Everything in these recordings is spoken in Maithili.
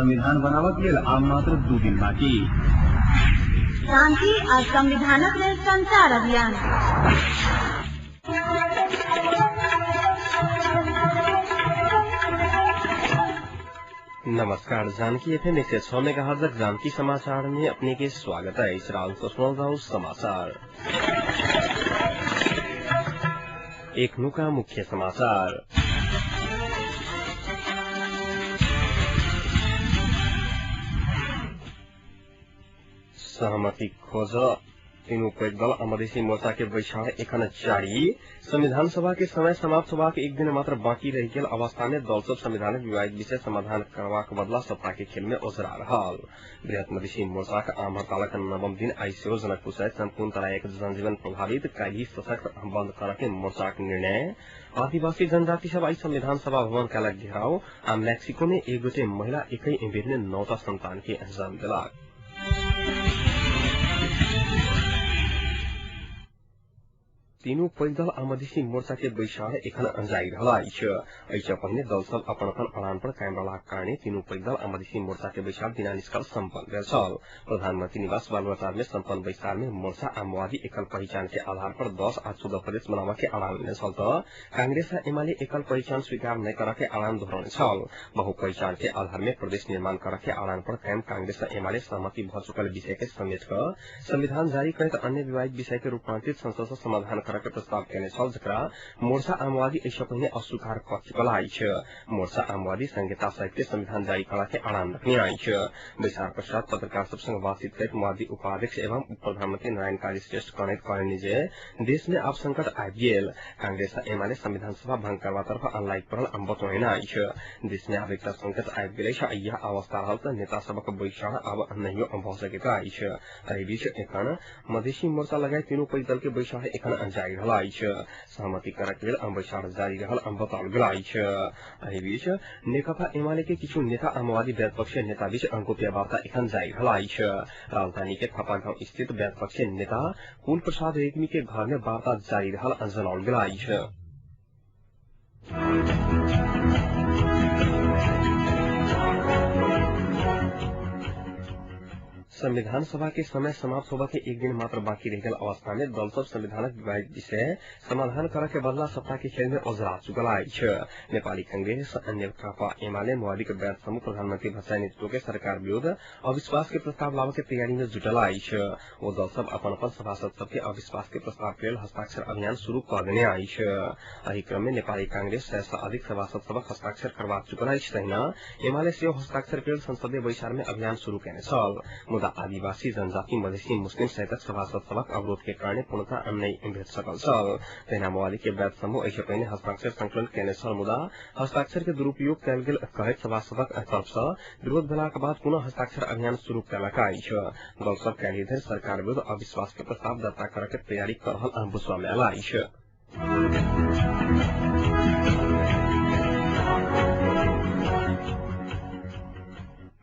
संविधान बनावक लेल आब मात्र 2 दिन बाकी। शांति आ संविधानक लेल संचार अभियान। नमस्कार, जानकी एफएम 106 मेगाहर्ट्ज जानकी समाचार में अपने के स्वागत है। इस रात समाचार। एक नुका मुख्य समाचार। सहमति खोज तीनू पैघ दल मधेसी मोर्चा के बैसार एखन जारी। संविधान सभा के समय समाप्त होबाक एक दिन मात्र बाकी रहि गेल अवस्था में दल सब संविधानक विवादित विषय समाधान करबाक बदला सत्ता के खेल में ओझरा रहल। बृहत मधेसी मोर्चाक आम हड़तालक नवम दिन आइ सेहो जनकपुर सहित सम्पूर्ण तराईक जनजीवन प्रभावित। काल्हि सशक्त बंद करऽ के मोर्चाक निर्णय। आदिवासी जनजाति सब आई संविधान सभा भवन कयलक घेराव। आ मैक्सिको में एक गोटे महिला एकै बेर में 9टा संतान के जन्म देलक। तीनू पैघ दल आ मधेसी मोर्चा के बैसार एखन जारी रहल अछि। एहिसँ पहिने दल सब अपन अपन अड़ान पर कायम रहलाक कारणे तीनू पैघ दल आ मधेसी मोर्चा के बैसार दिनानिष्कर्ष सम्पन्न भेल छल। प्रधानमंत्री निवास बालुवाटार में सम्पन्न बैसार में मोर्चा आ माओवादी एकल पहिचान के आधार पर 10 आ 14 प्रदेश बनाबऽ के अड़ान लेने छल त कांग्रेस आ एमाले एकल पहिचान स्वीकार नहि करऽ के अड़ान दोहरौने छल। बहु पहिचान के आधार में प्रदेश निर्माण करऽ के अड़ान पर कायम कांग्रेस आ एमाले सहमति भऽ चुकल विषय के समेट कऽ संविधान जारी करैत अन्य विवादित विषय के रूपांतरित संसद सँ समाधान के प्रस्ताव केने छल, जकरा मोर्चा आ माओवादी एहिसँ पहिने अस्वीकार कऽ चुकल अछि। मोर्चा आ माओवादी संहिता सहित के संविधान जारी करऽ के अड़ान रखने अछि। बैसार पश्चात पत्रकार सब संग बातचीत करैत माओवादी उपाध्यक्ष एवं उप प्रधानमंत्री नारायण काजी श्रेष्ठ कहलनि जे देश में आब संकट आबि गेल। कांग्रेस आ एमाले संविधान सभा भंग करबा तरफ अनलाइक पड़ल बतौने अछि। देश में आब एकटा संकट आबि गेल अछि आ यह अवस्था रहल तऽ नेता सबक बैसार आब नहियो भऽ सकैत अछि। एहि बीच एखन मधेसी मोर्चा लगायत तीनू पैघ दल के बैसार एखन जारी रहल अछि। सहमति करक लेल बैसार जारी रहल बताओल गेल अछि। एहि बीच नेकपा एमाले के किछु नेता आ माओवादी पक्षीय नेता बीच गोप्य वार्ता एखन जारी रहल अछि। राजधानी के थापा गांव स्थित पक्षीय नेता कुल प्रसाद रेग्मी के घर में वार्ता जारी रहल जनाओल गेल अछि। संविधान सभा के समय समाप्त होबा के एक दिन मात्र बाकी रहि गेल अवस्था में दल सब संविधानक विवादित विषय समाधान करऽ के बदला सत्ता के खेल में ओझरा चुकल अछि। नेपाली कांग्रेस, नेकपा एमाले, माओवादी के बैद समूह प्रधानमंत्री भट्टराई नेतृत्व के सरकार विरूद्ध अविश्वास के प्रस्ताव लाबऽ के तैयारी में जुटल अछि। ओ दल सब अपन अपन सभासद सबके अविश्वास के प्रस्ताव के लेल हस्ताक्षर अभियान शुरू कऽ देने अछि। एहि क्रम में नेपाली कांग्रेस 100 सँ अधिक सभासद सबक हस्ताक्षर करवा चुकल अछि। तहिना एमाले सेहो हस्ताक्षर के लेल संसदीय बैसार में अभियान शुरू केने छल। मुदा आदिवासी जनजाति मधेसी मुस्लिम सहितक सभासद सभक अवरोध के कारणे पूर्णतः नहि भेट सकल छल। तहिना माओवादी के बैद समूह एहिसँ पहिने हस्ताक्षर संकलन केने छल, मुदा हस्ताक्षर के दुरूपयोग कयल गेल कहैत सभासदक तरफ सँ विरोध भेलाक बाद पुनः हस्ताक्षर अभियान शुरू कयलक अछि। दल सब काल्हि धरि सरकार विरूद्ध अविश्वास के प्रस्ताव दर्ता करऽ के तैयारी कऽ रहल बुझबा मे आयल अछि।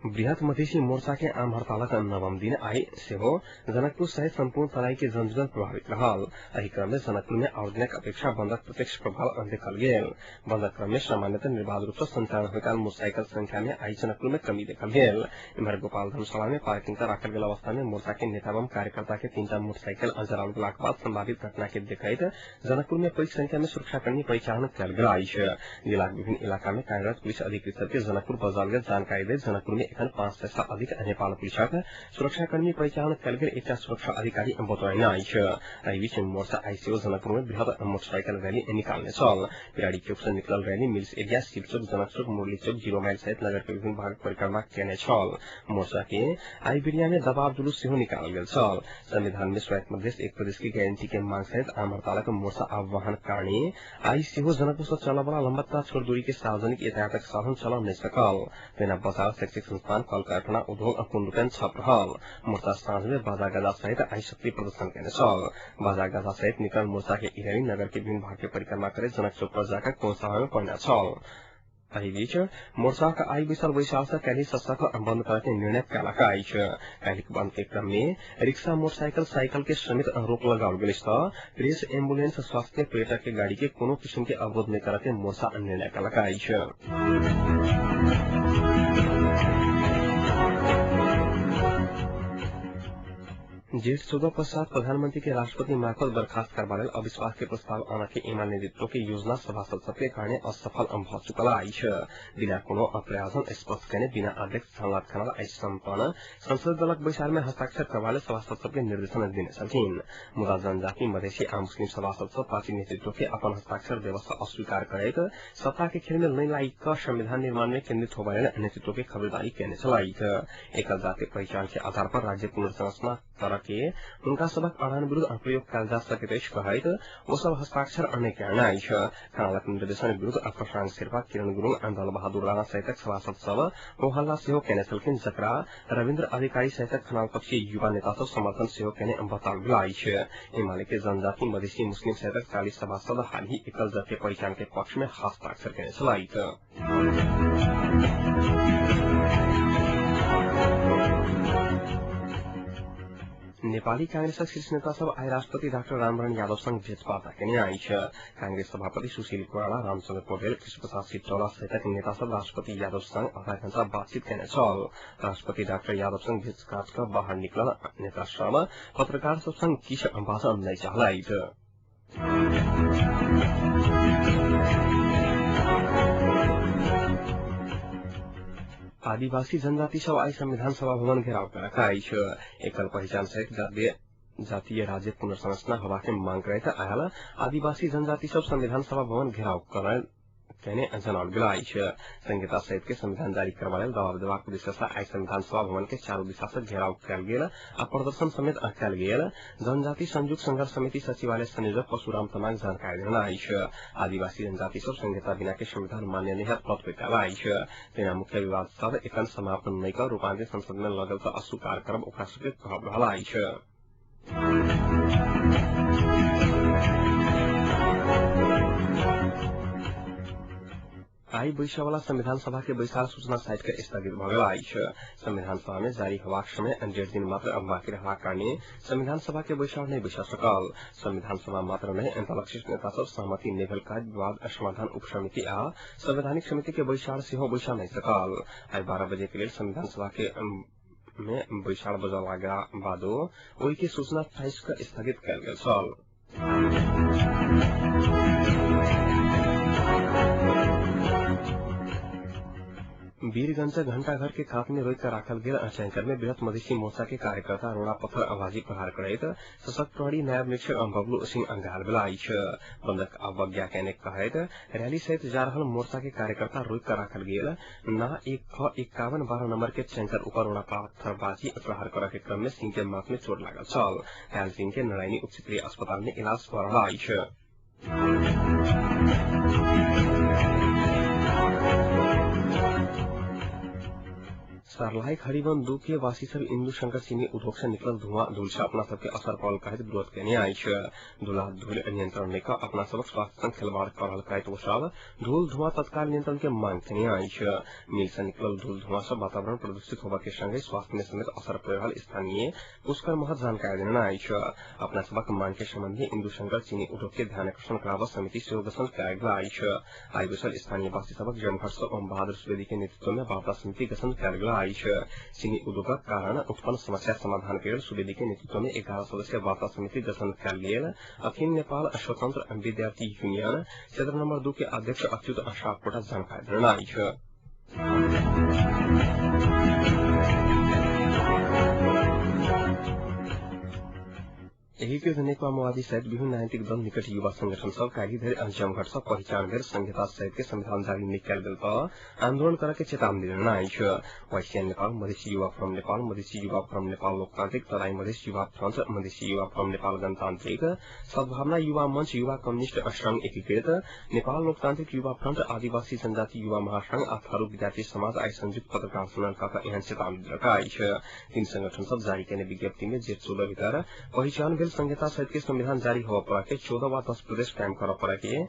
बृहत मधेसी मोर्चा के आम हड़तालक नवम दिन आइ सेहो जनकपुर सहित सम्पूर्ण तराई के जनजीवन प्रभावित रहल। एहि क्रम में जनकपुर में आओर दिनक अपेक्षा बंदक प्रत्यक्ष प्रभाव देखल गेल। बंदक क्रम में सामान्यतः निर्बाध रूप सँ संचालन होइत आयल मोटरसाइकिल संख्या में आइ जनकपुर में कमी देखल गेल। इम्हर गोपाल धर्मशाला में पार्किंग पर राखल गेल अवस्था में मोर्चा के नेता एवं कार्यकर्ता के 3टा मोटरसाइकिल जराओल गेलाक बाद संभावित घटना के देखैत जनकपुर में पैघ संख्या में सुरक्षाकर्मी परिचालन कयल गेल अछि। जिलाक विभिन्न इलाका में कार्यरत पुलिस अधिकृत सबके जनकपुर बजाओल गेल जानकारी दैत जनकपुर में एखन 500 सँ अधिक नेपाल पुलिसक सुरक्षाकर्मी परिचालन कयल गेल एकटा सुरक्षा अधिकारी बतौने अछि। एहि बीच मोर्चा आइ सेहो जनकपुर में बृहत मोटरसाइकिल रैली निकालने छल। पिराड़ी चौक सँ निकलल rally mills area, Shiv Chowk, Janak Chowk, Murli Chowk, 0 mile सहित नगर के विभिन्न भागक परिक्रमा केने छल। मोर्चा के आइ बिरिया में दबाव जुलूस सेहो निकालल गेल छल। संविधान में स्वायत्त मधेस एक प्रदेश के गारंटी के मांग सहित आम हड़तालक मोर्चा आह्वान कारणे आइ सेहो जनकपुर सँ चलऽ वाला लम्बा छोट दूरी के सार्वजनिक यातायातक साधन चलऽ नहि सकल। तहिना बजार, शैक्षिक संस्थान, कल कारखाना, उद्योग पूर्ण रूपेण ठप रहल। मोर्चा साँझ में बाजा गाजा सहित आइ शक्ति प्रदर्शन केने छल। बाजा गाजा सहित निकलल मोर्चा के ई रैली नगर के विभिन्न भाग के परिक्रमा करैत जनक चौक पर जाकर कोनसभा में पहुंचल छल। एहि बीच मोर्चाक आइ बैसल बैसार से काल्हि सशक बंद करे के निर्णय कयलक अछि। काल्हिक बंद के क्रम में रिक्शा, मोटरसाइकिल, साइकिल के समेत रोक लगाओल गेल अछि। प्रेस, एम्बुलेंस, स्वास्थ्य, पर्यटक के गाड़ी के कोनो किसिम के अवरोध नहि करे के मोर्चा निर्णय कयलक अछि। जेठ 14 पश्चात प्रधानमंत्री के राष्ट्रपति मार्फत बर्खास्त करबा लेल अविश्वास के प्रस्ताव आना के एमाले नेतृत्व के योजना सभासद सबके कारणे असफल भ चुकल अछि। बिना कोनो प्रयोजन स्पष्ट केने बिना अध्यक्ष झलनाथ खनाल आइ सम्पन्न संसदीय दलक बैसार में हस्ताक्षर करबा लेल सभासद सबके निर्देशन देने छलखिन। मुदा जनजाति, मधेसी आ मुस्लिम सभासद सब पार्टी नेतृत्व के अपन हस्ताक्षर व्यवस्था अस्वीकार करैत सत्ता के खेल में नहि लागि कऽ संविधान निर्माण में केन्द्रित होबय लेल नेतृत्व के खबरदारी केने छलथि। एकल जातीय पहिचान के आधार पर राज्य पुनर्संरचना कर के हुनका सभक अड़ान विरूद्ध प्रयोग कयल जा सकैत अछि कहैत ओ सब हस्ताक्षर नहि कयने अछि। खनालक निर्देशन विरूद्ध प्रशांत शेर्पा, किरण गुरूङ, दल बहादुर राणा सहितक सभासद सब हो हल्ला सेहो केने छलखिन, जकरा रविन्द्र अधिकारी सहितक खनाल पक्षीय युवा नेता सब समर्थन सेहो केने बताओल गेल अछि। एमाले के जनजाति, मधेसी, मुस्लिम सहितक 40 सभासद हाल ही एकल जातीय पहिचान के पक्ष में हस्ताक्षर केने छलथि। नेपाली कांग्रेसक शीर्ष नेता सब आइ राष्ट्रपति डाक्टर रामवरण यादव संग भेटवार्ता केने अछि। कांग्रेस सभापति सुशील कोइराला, रामचन्द्र पौडेल, कृष्ण प्रसाद सिटौला सहितक नेता सब राष्ट्रपति यादव संग आधा घण्टा बातचीत केने छल। राष्ट्रपति डाक्टर यादव संग भेटघाट क बाहर निकलल नेता सब पत्रकार सब संग किछु भाषण नहि चाहलथि। आदिवासी जनजाति सब आइ संविधान सभा भवन घेराव कयलक अछि। एकल पहिचान सहित जातीय राज्य पुनर्संरचना होबाक मांग करैत आयल आदिवासी जनजाति सब संविधान सभा भवन घेराव केने जनाओल गेल अछि। संहिता सहित के संविधान जारी करबा लेल दबाव देबाक उद्देश्य से आइ संविधान सभा भवन के चारू दिशा से घेराव कयल गेल आ प्रदर्शन समेत कयल गेल। जनजाति संयुक्त संघर्ष समिति सचिवालय संयोजक परशुराम तमाङ जानकारी देने अछि। आदिवासी जनजाति सब संहिता बिना के संविधान मान्य नहि होयत बतबैत अछि। तेना मुख्य विवाद सब एखन समाप्त नहि कऽ रूपांतरित संसद में लगल तऽ अस्वीकार करब ओकरा सबके कहब रहल अछि। आइ बैसयवला संविधान सभा के बैसार सूचना साइट के स्थगित भऽ गेल अछि। संविधान सभा में जारी होबाक समय 1.5 दिन मात्र अब बाँकी रहबाक कारणे संविधान सभा के बैसार नहि बैसा सकल। संविधान सभा मात्र नहि दलक शीर्ष नेता सब सहमति नहि भेल काज विवाद समाधान उप समिति आ संवैधानिक समिति के बैसार सेहो बैसा नहि सकल। आइ 12 बजे के लेल संविधान सभा के में बैसार बजऽ लागला बादो ओहि के सूचना 28 के स्थगित कयल गेल छल। वीरगंज घंटाघर के खात में रोकि राखल गेल टैंकर में बृहत मधेसी मोर्चा के कार्यकर्ता रोड़ा पत्थर आवाजी प्रहार करैत सशक्त प्रहरी नायब निरीक्षक बबलू सिंह घायल भेल अछि। बंदक अवज्ञा केने कहैत रैली सहित जा रहल मोर्चा के कार्यकर्ता रोकि राखल गेल ना 1 ख 51 12 नंबर के टैंकर ऊपर रोड़ा पत्थरबाजी प्रहार करऽ के क्रम में सिंह के माथ में चोट लागल छल। घायल सिंह के नारायणी उप क्षेत्रीय अस्पताल में इलाज भऽ रहल अछि। सर्लाहीक हरिवन 2 के वासी सब इंदु शंकर चीनी उद्योग से निकलल धुआं धूल से अपना सबके असर पड़ल कहैत विरोध केने अछि। धूला धूल नियंत्रण नहि कऽ अपना सबक स्वास्थ्य संग खेलवाड़ कऽ रहल कहैत ओ सब धूल धुआं तत्काल नियंत्रण के मांग केने अछि। मिल से निकलल धूल धुआं से वातावरण प्रदूषित होबय के संगे स्वास्थ्य में समेत असर पड़ि रहल स्थानीय पुष्कर महत जानकारी देने अछि। अपना सबक मांग के संबंध में इंदु शंकर चीनी उद्योग के ध्यान आकर्षण कराबऽ समिति सेहो गठन कयल गेल अछि। आइ बैसल स्थानीय वासी सबक जमघट सँ ओम बहादुर सुवेदी के नेतृत्व में वार्ता समिति गठन कयल गेल अछि। चीनी उद्योगक कारण उत्पन्न समस्या समाधान के लेल सुवेदी के नेतृत्व में 11 सदस्यीय वार्ता समिति गठन कयल गेल। अखिल नेपाल स्वतंत्र विद्यार्थी यूनियन क्षेत्र नंबर 2 के अध्यक्ष अच्युत सापकोटा जानकारी देने अछि। एकीकृत नेकपा माओवादी सहित विभिन्न राजनीतिक दल निकट युवा संगठन सब काल्हि धरि जमघट सँ पहिचान भेल संहिता सहित के संविधान जारी नहि कयल गेल तऽ आंदोलन करऽ के चेतावनी देने अछि। वाईसीएन नेपाल, मधेसी युवा फोरम नेपाल, मधेसी युवा फोरम नेपाल लोकतांत्रिक, तराई मधेस युवा फ्रंट, मधेसी युवा फोरम नेपाल गणतांत्रिक, सद्भावना युवा मंच, युवा कम्युनिष्ट संघ एकीकृत, नेपाल लोकतांत्रिक युवा फ्रंट, आदिवासी जनजाति युवा महासंघ आ थारू विद्यार्थी समाज आइ संयुक्त पत्रकार सम्मेलन कऽ एहन चेतावनी देलक अछि। तीन संगठन सब जारी केने विज्ञप्ति में जेठ 14 भीतर पहिचान भेल संहिता सहित के संविधान जारी होबय पड़े के 14 वा 10 प्रदेश कायम करऽ पड़े के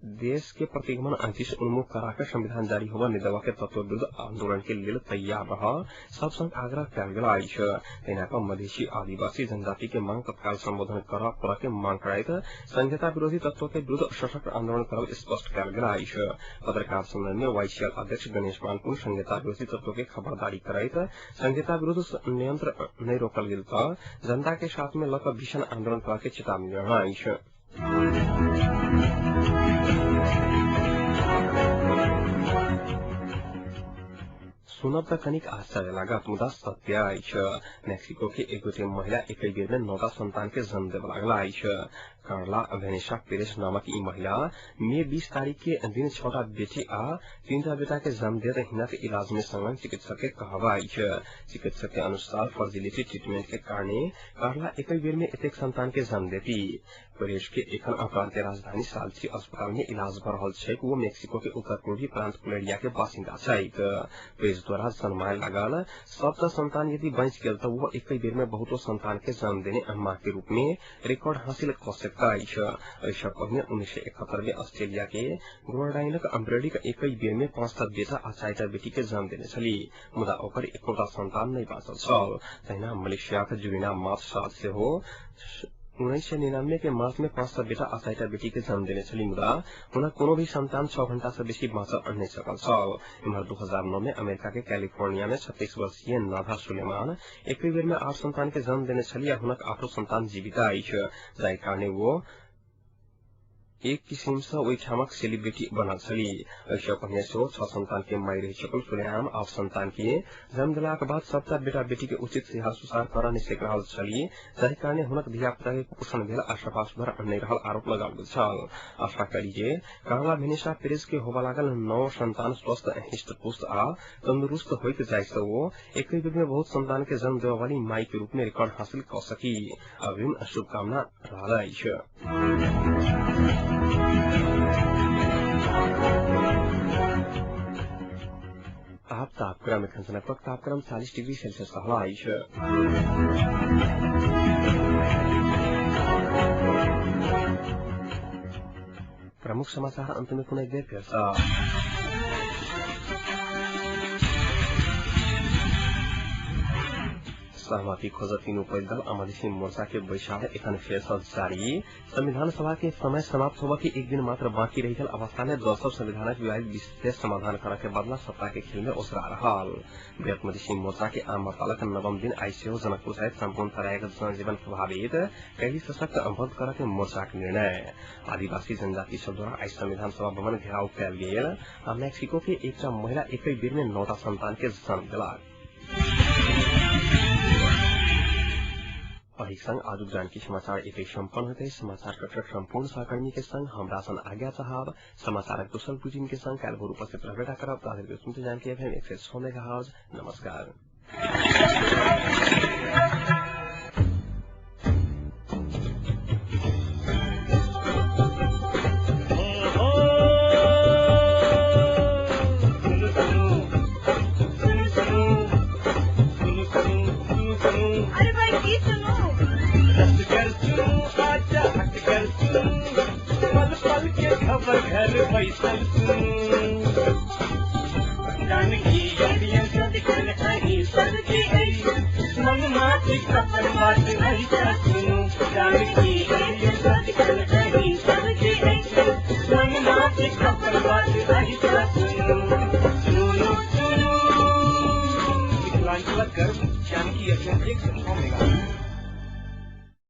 देश के प्रतिगमन दिस उन्मुख करा के संविधान जारी होबय नहि देबय के तत्व विरूद्ध आंदोलन के लेल तैयार रह सब संग आग्रह कयल गेल अछि। तहिना कऽ मधेसी आदिवासी जनजाति के मांग तत्काल संबोधन करऽ पड़ऽ के मांग करैत संहिता विरोधी तत्व के विरूद्ध सशक्त आंदोलन करब स्पष्ट कयल गेल अछि। पत्रकार सम्मेलन में वाईसीएल अध्यक्ष गणेश मान संहिता विरोधी तत्व के खबरदारी करैत संहिता विरूद्ध नियंत्रण नहि रोकल गेल तऽ जनता के साथ में लऽ कऽ भीषण आंदोलन करऽ के चेतावनी देने अछि। सुनब त कनिक आश्चर्य लागत मुदा सत्य अछि। मेक्सिको के एक गोटे महिला एकै बेर में 9टा संतान के जन्म देबय लागल अछि। कार्ला वेनेसा पेरेस नामक ई महिला मई 20 तारीख के दिन 6टा बेटी आ 3टा बेटा के जन्म देत हिनक इलाज में संलग्न चिकित्सक के कहब अछि। चिकित्सक के अनुसार फर्टिलिटी ट्रीटमेंट के कारणे कार्ला एकै बेर में एतेक संतान के जन्म देती। पेरेस के एखन प्रांतीय राजधानी साल्ची अस्पताल में इलाज भऽ रहल छैक। वो मेक्सिको के उत्तर पूर्वी प्रांत कुलेरिया के बासिन्दा छथि। पेरेस द्वारा जन्माए लागल सबटा संतान यदि बचि गेल तऽ वो एकै बेर में बहुतो संतान के जन्म देने मां के रूप में रिकॉर्ड हासिल कऽ सकता अछि। एहिसँ पहिने 1971 में ऑस्ट्रेलिया के ग्रोडाइनक अम्ब्रेडीक एकै बेर में 5टा बेटा आ 4टा बेटी के जन्म देने छली, मुदा ओकर एकोटा संतान नहि बाँचल छल। तहिना मलेशियाक जुरिना माथ साथ सेहो 1999 के मार्च में 5टा बेटा आ 4टा बेटी के जन्म देने छली, मुदा हुनक कोनो भी संतान 6 घंटा से बेसी बाँचल नहि सकल छल। इम्हर 2009 में अमेरिका के कैलिफोर्निया में 36 वर्षीय नाधा सुलेमान एकै बेर में 8 संतान के जन्म देने छली आ हुनक 8 संतान जीवित अछि, जाहि कारणे वो एक किसिम सँ ओहिठामक सेलिब्रिटी बनल छली। एहिसँ पहिने सेहो 6 संतान के माय रहि चुकल सुलेमान 8 संतान के जन्म देलाक बाद सबटा बेटा बेटी के उचित सिहार सुसार करऽ नहि सकि रहल छली, जाहि कारणे हुनक धिया पुता के कुपोषण भेल आ सफा सुधार नहि रहल आरोप लगाओल गेल छल। आशा करी जे कार्ला भेनेसा पेरेस के होबय लागल 9 संतान स्वस्थ, हृष्ट पुष्ट आ तंदुरुस्त होइत जाय सँ ओ एकै बेर में बहुत संतान के जन्म देबय वाली माय के रूप में रिकॉर्ड हासिल कऽ सकी। अग्रिम शुभकामना रहल अछि। आप तापक्रम एखन जनकपुरक तापक्रम 40 डिग्री सेल्सियस रहल अछि। प्रमुख समाचार अंत में पुनः एक बेर फेर सँ। सहमति खोज तीनू पैघ दल आ मधेसी मोर्चा के बैसार एखन फेर सँ जारी। संविधान सभा के समय समाप्त होबय के एक दिन मात्र बाकी रहि गेल अवस्था में दल सब संविधानक विवाद विशेष समाधान करऽ के बदला सत्ता के खेल में ओसरा रहल। बृहत मधेसी मोर्चा के आम हड़तालक 9म दिन आइ सेहो जनकपुर सहित सम्पूर्ण तराईक जनजीवन प्रभावित कैली सशक्त बंद करऽ के मोर्चाक निर्णय। आदिवासी जनजाति सब द्वारा आइ संविधान सभा भवन घेराव कयल गेल आ मैक्सिको के एकटा महिला एकै बेर में 9टा संतान के जन्म देलक। एहि संग आजुक जानकी समाचार एतै सम्पन्न होइत अछि। समाचार कक्षक सम्पूर्ण सहकर्मी के संग हमरा सन आज्ञा चाहब। समाचारक दोसर बुलेटिन के संग काल्हि भोर उपस्थित रहबे करब। ताधरि सुनते जानकी एफएम 106 मेगाहर्ट्ज। नमस्कार। घर बैसल जानकी मन माटी खबर बात नहीं सुनू जानकी।